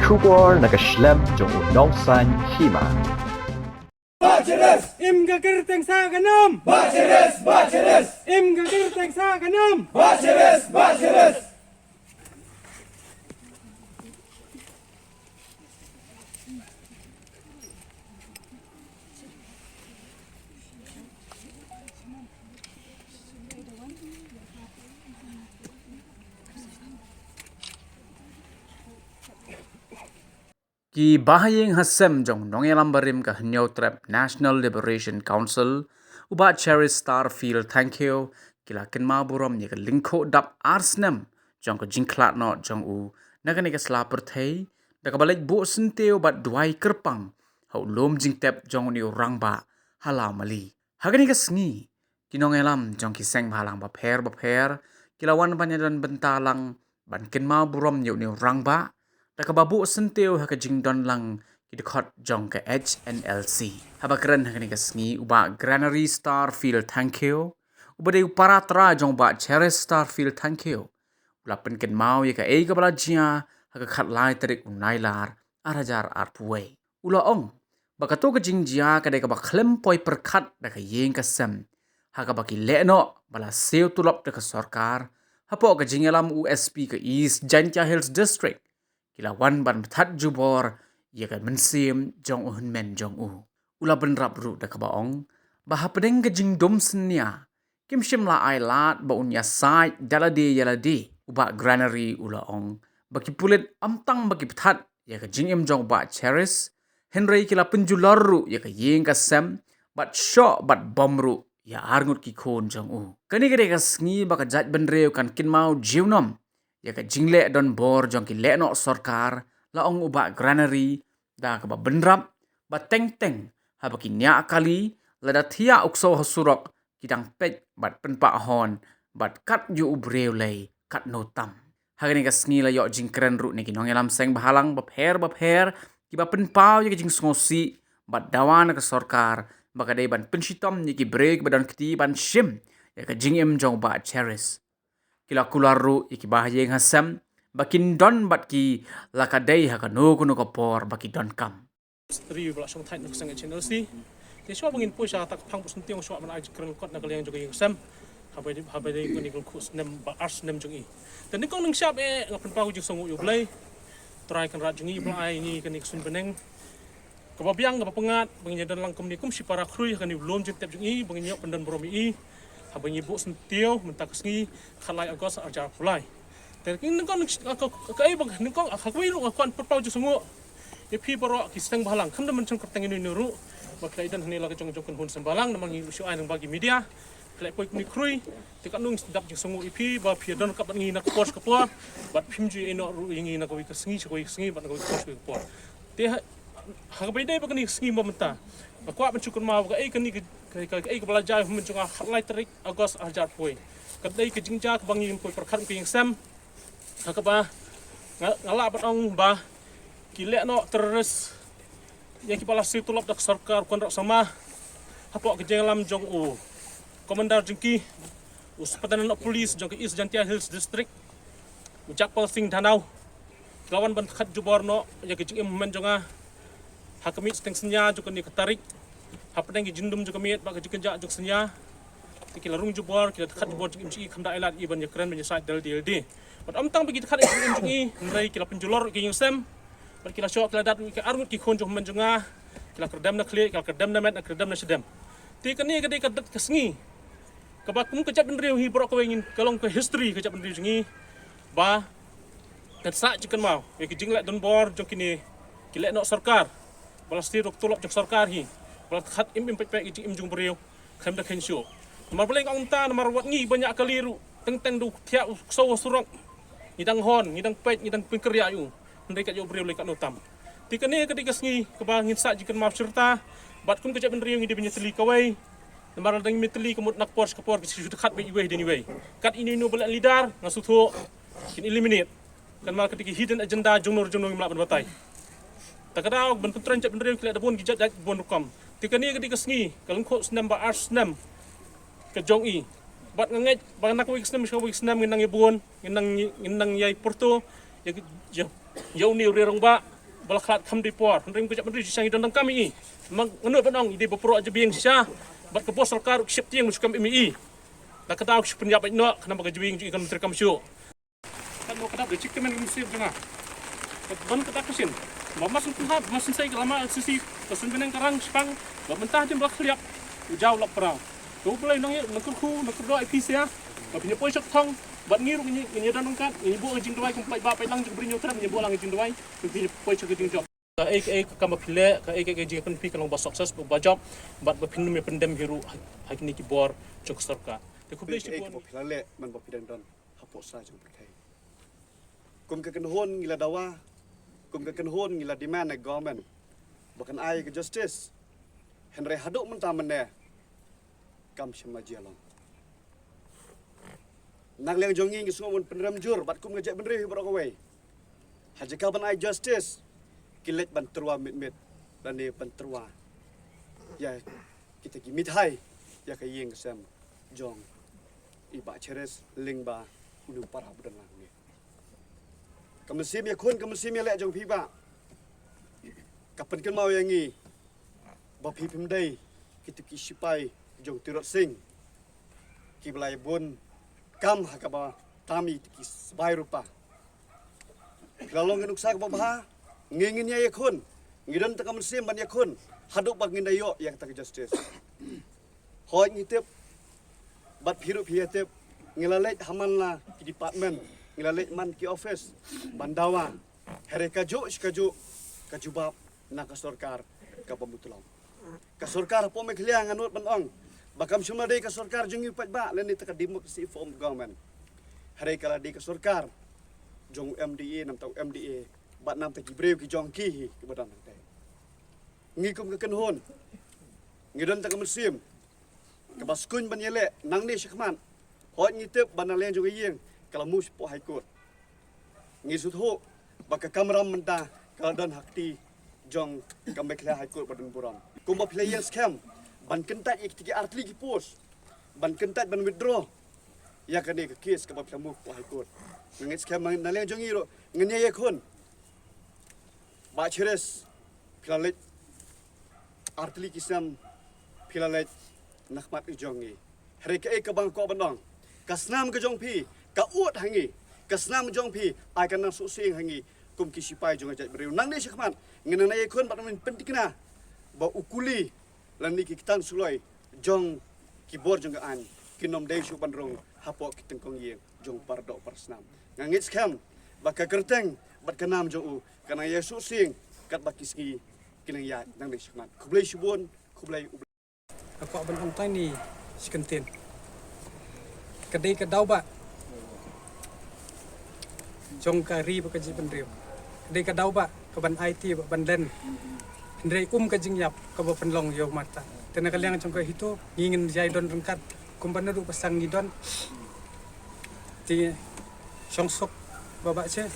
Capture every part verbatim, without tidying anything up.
Khubor na ka shlem jong u nongsaiñ hima. Bacheres! Im ka kyrteng sa ka nam! Bacheres! Bacheres! Im ka kyrteng sa ka nam! Bacheres! Bacheres! Ki bahaïing hasem jong nongïalam barim ka Hynñiewtrep National Liberation Council, u Bah Cherish Starfield Thangkhiew, ki la kynmaw burom ïa ka lyngkhuh dap ar snem jong ka jingkhlad noh jong u na kane ka sla pyrthei, da kaba leit buh syntiew bad duwai kyrpang ha u lum jingtep jong une u rangbah ha Lawmali. Ha kane ka sngi, ki nongïalam jong ki seng bhalang bapher bapher ki la wan ban ïadon bynta lang ban kynmaw burom ïa une u rangbah, da kaba buh syntiew ha ka jingdon lang ki dkhot jong ka H N L C. Haba kren ha kane ka sngi, u Bah Granary Starfield Thangkhiew, uba dei u para trai jong u Bah Cherish Starfield Thangkhiew, u la pynkynmaw ïa kaei kaba la jia ha ka khatlai tarik u Nailar, ar hajar arphew wei. U la ong ba kato ka jingjia ka dei kaba khlem poi pyrkhat da ka ïing ka sem, ha kaba ki lehnoh ba la siew tulop da ka sorkar, hapoh ka jingïalam u S P ka East Jaintia Hills District, ki la wan ban bthat jubor ïa ka mynsiem jong u hynmen jong u. U la bynrap ruh da kaba ong ba hapdeng ka jingdum synñia, kim shym la ai lad ba un ïasaid da lade ïa lade. U Bah Granary u la ong ba ki pulit ym tang ba ki bthat ïa ka jingim jong u Bah Cherish, hynrei ki la pynjulor ruh ïa ka ïing ka sem, bad shoh bad bom ruh ïa arngut ki khun jong u. Kane ka dei ka sngi ba ka jaitbynriew kan kynmaw junom ïa ka jingleh donbor jong ki lehnoh sorkar, la ong u Bah Granary, da kaba bynrap ba teng teng haba ki ñiah kali, lada thiah u ksew ha surok, ki dang peit bad pynpah horn bad kat ïa u briew lei katno tam. Ha kane ka sngi la ïoh jingkren ruh na ki nongïalam seng bhalang bapher bapher kiba pynpaw ïa ka jingsngewsih bad dawa na ka sorkar ba ka dei ban pynshitom ïa ki briew kiba don kti ban shim ïa ka jingim jong u Bah Cherish. Ki la kular ruh ïa ki bahaïing hasem ba kin don bad ki la ka dei ha kano kano ka por ba ki donkam. Sri ba la shong thait na ka seng H N L C. Te shuwa ba ngin poi sha kata ka phang buh syntiew, shuwa ban ai jingkren lyngkot na ka liang jong ka ïing ka sem. Haba ïadei, haba ïadei kane ka lyngkhuh snem ba ar snem jong i. Te nyngkong nyngshap eh nga pynpaw ka jingsngewnguh ïa U Blei, Trai Kynrad jong ngi ba la ai ngi kane ka suiñ bneng kaba biang kaba pyngngad ba ngin ïadon lang kumne kum shi para khrui ha kane u lum jingtep jong i ba ngin ïoh pyndon burom ïa i. Haba ngi buh syntiew mynta ka sngi khatlai August arhajar arphew lai. Te nyngkong nyngshap, ka, ka, kaei ba nyngkong, ha kawei ruh nga kwah pynpaw jingsngewnguh ïa phi baroh ki seng bhalang, khamtam ban shon kyrteng ïano ïano ruh, ba phi la ïadon hangne la ka jong, jong ka kynhun seng bhalang, namar ngi ruh shu ai lyngba ki media, phi la poi kumne khrui. Te katno ngi sdang jingsngewnguh ïa phi ba phi ïadon ryngkat bad ngi na ka por sha ka por, bad phim ju ïehnoh ruh ïa ngi na kawei ka sngi sha kawei ka sngi bad na kawei ka por sha kawei ka por. Te ha, ha kaba ïadei bad kane ka sngi ba mynta, nga kwah ban shu kynmaw ba kaei kane ka, ka, ka, kaei kaba la jia ha u hynmen jong nga ha ka khatlai tarik August arhajar arphew wei. Ka dei ka jingjia kaba ngim poi pyrkhat kum ka ïing sem. Ha kaba nga, nga lah ban ong ba ki lehnoh terrorist ïa kiba la siew tulop da ka sorkar u Conrad Sangma, hapoh ka jingïalam jong u Commander jong ki, u Superintendent of Police jong ka East Jaintia Hills District, u Jagpal Singh Dhanoa, ki la wan ban khat jubor noh ïa ka jingim hynmen jong nga ha ka miet shiteng synñia jong kane ka tarik, hapdeng ka jingdum jong ka miet bad ka jingkynjah jong ka synñia. Te ki la rung jubor, ki la khat jubor jingim jong i, khamtam ai lad i ban ïakren ban ïasaid da lade da lade. Bad ym tang ba ki khat jingim jong i, hynrei ki la pynjulor ïa ka ïing sem, bad ki la shoh, ki la dat ïa ki arngut ki khun jong u hynmen jong nga, ki la kyrdem na khlieh, ki la kyrdem na met, ki la kyrdem na shadem. Te kane ka dei ka dei ka sngi kaba kum ka jaitbynriew hi baroh kawei ngin, ka long ka history ka jaitbynriew jong ngi, ba kan sah jingkynmaw ïa ki jingleh donbor jong kine ki lehnoh sorkar ba la siew da ka tulop jong ka sorkar hi, ba la khat im im peit peit ïa ki jingim jong u briew. Khlem da kheiñ shuh. Namar balei nga ong kumta, namar wat ngi ba ñiah kali ruh, teng teng da u thiah u ksew ha surok, ngi dang horn, ngi dang peit, ngi dang pynkyrïah ïa u. Hynrei kat ïa u briew lei katno tam. Te kane ka dei ka sngi kaba ngin sah jingkynmaw shirta. Bad kum ka jaitbynriew ngi dei ban ïatylli kawei. Namar lada ngim ïatylli ka mut na ka por sha ka por ki shu dkhat beit iwei hadien iwei. Kat ïano ïano ba leh leader nga sngewthuh kin eliminate. Kan ma ka dei ki hidden agenda jongno jongno ngim lah ban batai. Ta ka daw ban pyntrei jaitbynriew ki leh da bun ki jait jait bun rukom. Te kane ka dei ka sngi ka lyngkhuh snem ba ar snem ka jong i. Bad nga ngeit ba na kawei ka snem sha kawei ka snem ngin nang ïa bun, ngin nang, ngin nang ïai pyrto ïa, ïa, ïa une u rangbah. Ba la khlad kham dei por, hynrei ka jaitbynriew shisha ngi don donkam ïa i. Nga nud ban ong i dei ba pyrshah jabieng shisha. Bad ka bor sorkar u kshep tieng ba shu kam im ïa i. Na ka daw ka shu pynïap bad noh, khnang ba ka jabieng jong i kan myntri kam shuh. Kan no ka dap da chik temen ka mynsiem jong nga. Ka ban ka dak ka shin. Ba mas pynhap, mas sei ka lama sisi, ka sun beneng ka rang shipang, ba mynta jin ba khliap. U jaw lap prau. Ka U Blei nang ïa, nang kyrkhu, nang kyrdoh ïa phi sia. Ba phi ïa poi shok thong, bad ngi ruh ngi, ngi don ryngkat, ngi buh ka jingduwai kum paidbah paidlang jong ka Bri Hynñiewtrep, ngi buh lang ka jingduwai, ngi poi shok ka jingjop. Ka ei ka ei ka kam ba phi leh, ka ei ka ei ka jingkyrmen phi ka long ba success, ba jop, bad ba phin ym ïa pyndem hi ruh ha, ha kine ki bor jong ka sorkar. Te khublei shibun. Ka ba phi la leh, man ba phi dang don hapoh sra jong pyrthei. Kum ka kynhun ngi la dawa, kum ka kynhun ngi la demand na government ba kan ai ka justice. Hynrei haduh mynta mynne kam shym la jia long. Na liang jong ngi ngi sngew ban pynrem jur bad kum ka jaitbynriew hi baroh kawei. Ha jaka ban ai justice ki leit ban tyrwa mit mit lane ban tyrwa ïa kita ki mithai ïa ka ïing ka sem jong i Bah Cheris lyngba une u para ba don lang ne. Ka mynsiem ïakhun, ka mynsiem ïaleh jong phi bah ka pynkynmaw ïa ngi ba phi phim dei kito ki sipai jong Tirot Sing kiba la ïa bun kam ha kaba tam ïa kito ki sbai rupa. Phi la long ka nuksa kaba bha, ngi ngin ïa ïakhun, ngi don tang ka mynsiem ban ïakhun haduh ba ngin da ïoh ïa kata ka justice. Hooid ngi tip bad phi ruh phi ïa tip, ngi la leit ha man la ki department, ngi la leit man ki office ban dawa. Hynrei kajuh shi kajuh ka jubab na ka sorkar kaba mutlong. Ka sorkar hapoh Meghalaya nga nud ban ong ba kam shym la dei ka sorkar jong ngi u paidbah lane ta ka democracy form of government. Hynrei ka la dei ka sorkar jong u M D A, namta u M D A bad namta ki briew ki jong ki hi kiba don hangtei. Ngi kum ka kynhun ngi don tang ka mynsiem kaba skun ban ïaleh nangne shakhmat. Hooid ngi tip ba na liang jong ka ïing ka la move shapoh High Court. Ngi sngewthuh ba ka kamram mynta ka la don ha kti jong ka Meghalaya High Court ba don burom. Kumba phi la ïeng skhem ban kyntait ïa kiti ki artylli ki post, ban kyntait ban withdraw ïa kane ka case kaba phi la move shapoh High Court. Nga ngeit skhem na liang jong ngi ruh ngin ïa ïakhun. Bah Cheris, phi la leit artylli ki snem, phi la leit na khmat ka jong ngi. Hynrei kaei kaba nga kwah ban ong, ka snam ka jong phi ka ud ha ngi, ka snam ka jong phi ai ka nang suhsieng ha ngi kum ki sipai jong ka jaitbynriew. Nangne shakhmat ngin nang ïakhun bad ngin pynthikna ba u kuli lane ki ktan suloi jong ki bor jong ka aiñ kin ym dei shuh ban rung hapoh ki tyngkong ïing jong u paradoh parasnam. Nga ngeit skhem ba ka kyrteng bad ka nam jong u ka nang ïa suhsieng katba ki sngi ki nang ïaid nangne shakhmat. Khublei shibun, khublei U Blei. Nga kwah ban ong tang ine shi kyntien. Ka dei ka daw ba jong ka ri bad ka jaitbynriew. Ka dei ka daw ba ka ban aiti ba ban len. Hynrei um ka jingïap kaba pynlong ïa u martyr. Te na ka liang jong ka HITO ngi ngin jai don ryngkat kumba naduh ba sdang ngi don. Te shong suk ba bah che.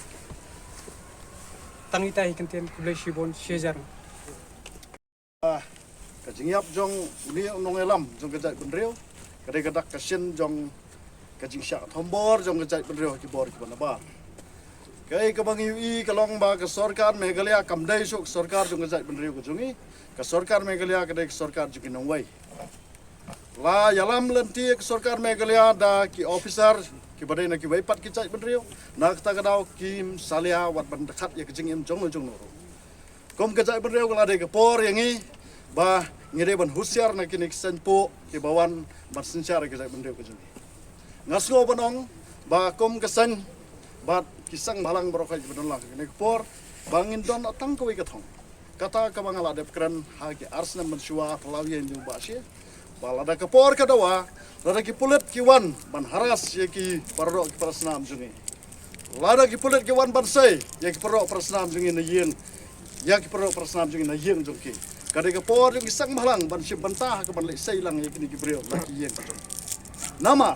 Tang ita hi kyntien, khublei shibun, shi hajar. Ah, ka jingïap jong une u nongïalam jong ka jaitbynriew ka dei ka dak ka shin jong ka jingshah thombor jong ka jaitbynriew ha ki bor kiba nabar. Kaei kaba ngi ïohi ka long ba ka sorkar Meghalaya kam dei shuh ka sorkar jong ka jaitbynriew ka jong ngi. Ka sorkar Meghalaya ka dei ka sorkar jong ki nongwei. La ïalam lynti ka sorkar Meghalaya da ki officer kiba dei na kiwei pat ki jaitbynriew, na kata ka daw kim salia wat ban dkhat ïa ka jingim jong no jong no ruh. Kum ka jaitbynriew ka la dei ka por ïa ngi ba ngi dei ban husiar na kine ki saiñpuh kiba wan ban synshar ïa ka jaitbynriew ka jong ngi. Nga sngew ban ong ba kum ka saiñ bad ki seng bhalang baroh kiba don lang ha kine ki por ba ngin don tang kawei ka thong. Kata kaba nga la dep kren ha ki ar snem mynshuwa, phyllaw ïa ïa u Bah Shi. Ba lada ka por ka dawa, lada ki pulit ki wan ban harass ïa ki paradoh ki parasnam jong ngi. Lada ki pulit ki wan ban sei ïa ki paradoh parasnam jong ngi na ïing, ïa ki paradoh parasnam jong ngi na ïing jong ki, ka dei ka por jong ki seng bhalang ban shim bynta ha ka ban leit sei lang ïa kine ki briew na ki ïing ka jong. Namar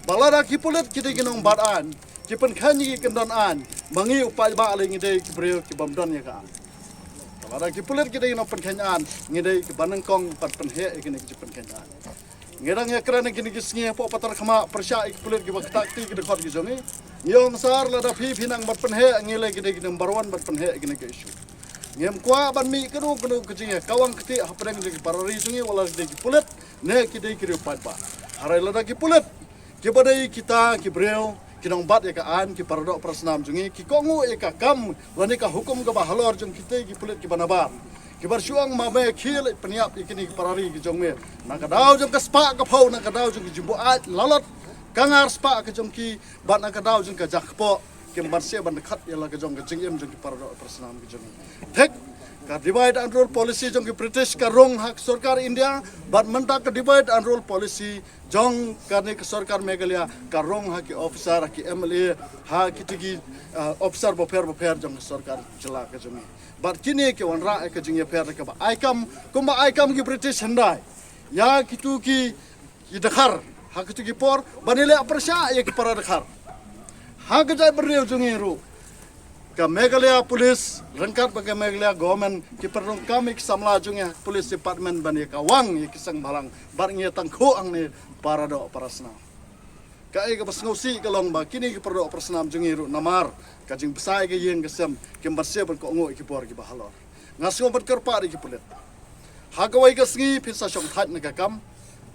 ba lada ki pulit ki dei ki nongbat aiñ, ki pynkheiñ ïa ki kyndon aiñ, ma ngi u paidbah lei ngi dei ki briew ki bym don ïa ka aiñ. Lada ki pulit ki dei ki nongpynkheiñ aiñ, ngi dei kiba nyngkong ban pynheh ïa kine ki jingpynkheiñ aiñ. Ngi dang ïakren ïa kine ki sngi hapoh Patharkhmah pyrshah ïa ki pulit kiba ktah kti ki dkhot ki jong ngi. Ngi ong sir, lada phi phi nang ban pynheh, ngi lei ki dei ki number one ban pynheh ïa kine ki issue. Ngim kwah ban mih kano kano ka jingïakawang kti hapdeng jong ki para ri jong ngi, wat la ki dei ki pulit ne ki dei ki riew paidbah. Hynrei lada ki pulit kiba dei kita ki briew ki nongbat ïa ka aiñ, ki paradoh parasnam jong ngi, ki kohnguh ïa ka kam lane ka hukum kaba halor jong kita ki pulit kiba nabar, kiba shu ong ma me khie leit pynïap ïa kine ki para ri ki jong me na ka daw jong ka spah ka phew, na ka daw jong ka jingbuaid lalot ka ngar spah ka jong ki, bad na ka daw jong ka jaka kpoh, kim banse ban dkhat ïa la ka jong ka jingim jong ki paradoh parasnam ki jong ngi. Thik, ka divide and rule policy jong ki British ka rung ha ka sorkar India, bad mynta ka divide and rule policy jong kane ka sorkar Meghalaya ka rung ha ki officer, ha ki M L A, ha kito ki, uh, officer bapher bapher jong ka sorkar jylla ka jong ngi. Bad kine ki wanrah ïa ka jingïapher kaba ai kam, kumba ai kam ki British hyndai ïa kito ki, ki dkhar ha kito ki por, ban ïaleh pyrshah ïa ki para dkhar. Ha ka jaitbynriew jong ngi ruh, ka Meghalaya Police ryngkat bad ka Meghalaya Government ki pynrung kam ïa ki samla jong ngi ha Police Department ban ïakawang ïa ki seng bhalang, bad ngi ïa tangkhuh hangne paradoh parasnam. Kaei kaba sngewsih ka long ba kine ki paradoh parasnam jong ngi ruh namar ka jingbsai ka ïing ka sem, kim banse ban kohnguh ïa ki bor kiba halor. Nga sngew ban kyrpad ïa ki pulit, ha kawei ka sngi phin sa shong thait na ka kam,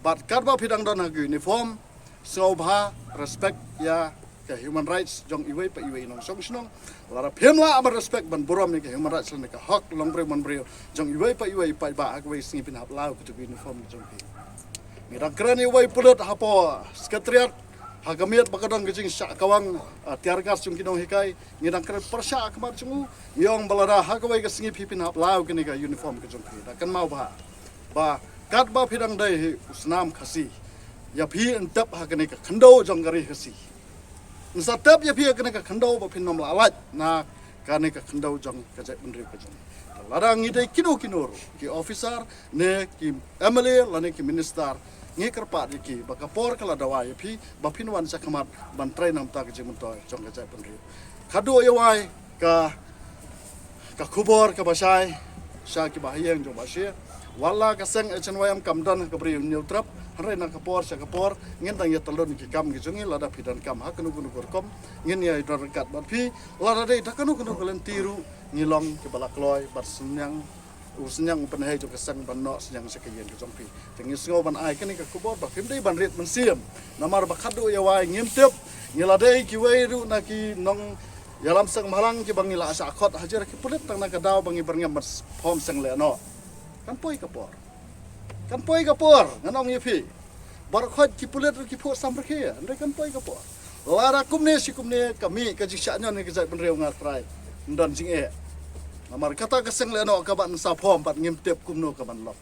bad katba phi dang don ha ka uniform, sngewbha respect ïa ka human rights jong iwei pa iwei i nongshong shnong. Lada phim lah ban respect ban burom ïa ka human rights lane ka hok longbriew manbriew jong iwei pa iwei i paidbah, ha kawei ka sngi phin hap law kito ki uniform ki jong phi. Ngi dang kren ïa uwei u pulit hapoh Secretariat ha ka miet ba ka don ka jingshah kawang, ah, tear gas jong ki nonghikai. Ngi dang kren pyrshah ha khmat jong u. Ngi ong ba lada ha kawei ka sngi phi phin hap law kane ka uniform ka jong phi, da kynmaw bha ba katba phi dang dei hi u snam Khasi, ïa phi yn tep ha kane ka khyndew jong ka ri Khasi. Yn sa tep ïa phi ha kane ka khyndew ba phin ym lah lait na kane ka khyndew jong ka jaitbynriew ka jong ngi. Lada ngi dei kino kino ruh, ki officer ne ki M L A lane ki minister, ngi kyrpad ïa ki ba ka por ka la dawa ïa phi ba phin wan sha khmat ban trei na ka bynta ka jingmyntoi jong ka jaitbynriew. Khadduh ïa wai ka, ka khubor kaba shai sha ki bahaïing jong Bah Shie. Wat la ka seng H N Y M kam don ha ka Bri u Hynñiewtrep, hynrei na ka por sha ka por ngin dang ïa tylli ki kam ki jong ngi. Lada phi donkam ha kano kano ka rukom, ngin ïa don ryngkat bad phi. Lada dei da kano kano ka lynti ruh, ngi long kiba la kloi bad synñiang, u synñiang u pynheh jong ka seng ban noh synñiang sha ka ïing ka jong phi. Te ngi sngew ban ai kane ka khubor ba phim dei ban rit mynsiem, namar ba khadduh ïa wai ngim tip, ngi la dei kiwei ruh na ki nongïalam seng bhalang kiba ngi la shah khot hajar ki pulit tang na ka daw ba ngi byrngem ban form seng lehnoh. Kan poi ka por, kan poi ka por, ngan ong ïa phi. Baroh khoit ki pulit ruh ki phuh sam rkhie, hynrei kan poi ka por. Lada kumne shi kumne ka mih ka jingshah ñion ïa ka jaitbynriew, nga trai, ym don jingeh. Namar kata ka seng lehnoh kaba yn sa form pat ngim tip kumno ka ban long.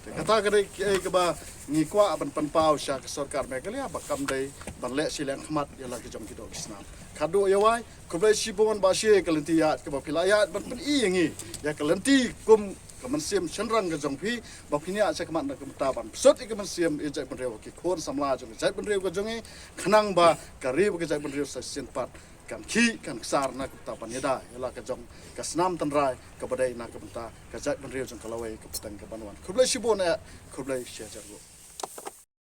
Te kata ka dei kaei kaba ngi kwah ban pynpaw sha ka sorkar Meghalaya ba kam dei ban leh shiliang khmat ïa la ki jong ki doh ki snam. Khadduh ïa wai, khublei shibun Bah Shie ïa ka lynti ïaid kaba phi la ïaid ban pyni ïa ngi ïa ka lynti kum ka mynsiem shynrang ka jong phi ba phin ïaid sha khmat na ka bynta ban pynshoi ïa ka mynsiem ïa jaitbynriew, ki khun samla jong ka jaitbynriew ka jong ngi, khnang ba ka ri bad ka jaitbynriew sa shisien pat kan khih kan ksar na ka bynta ban ïada ïa la ka jong ka snam tynrai kaba dei na ka bynta ka jaitbynriew jong ka lawei ka pateng ka ban wan. Khublei shibun eh, khublei shihajar nguh.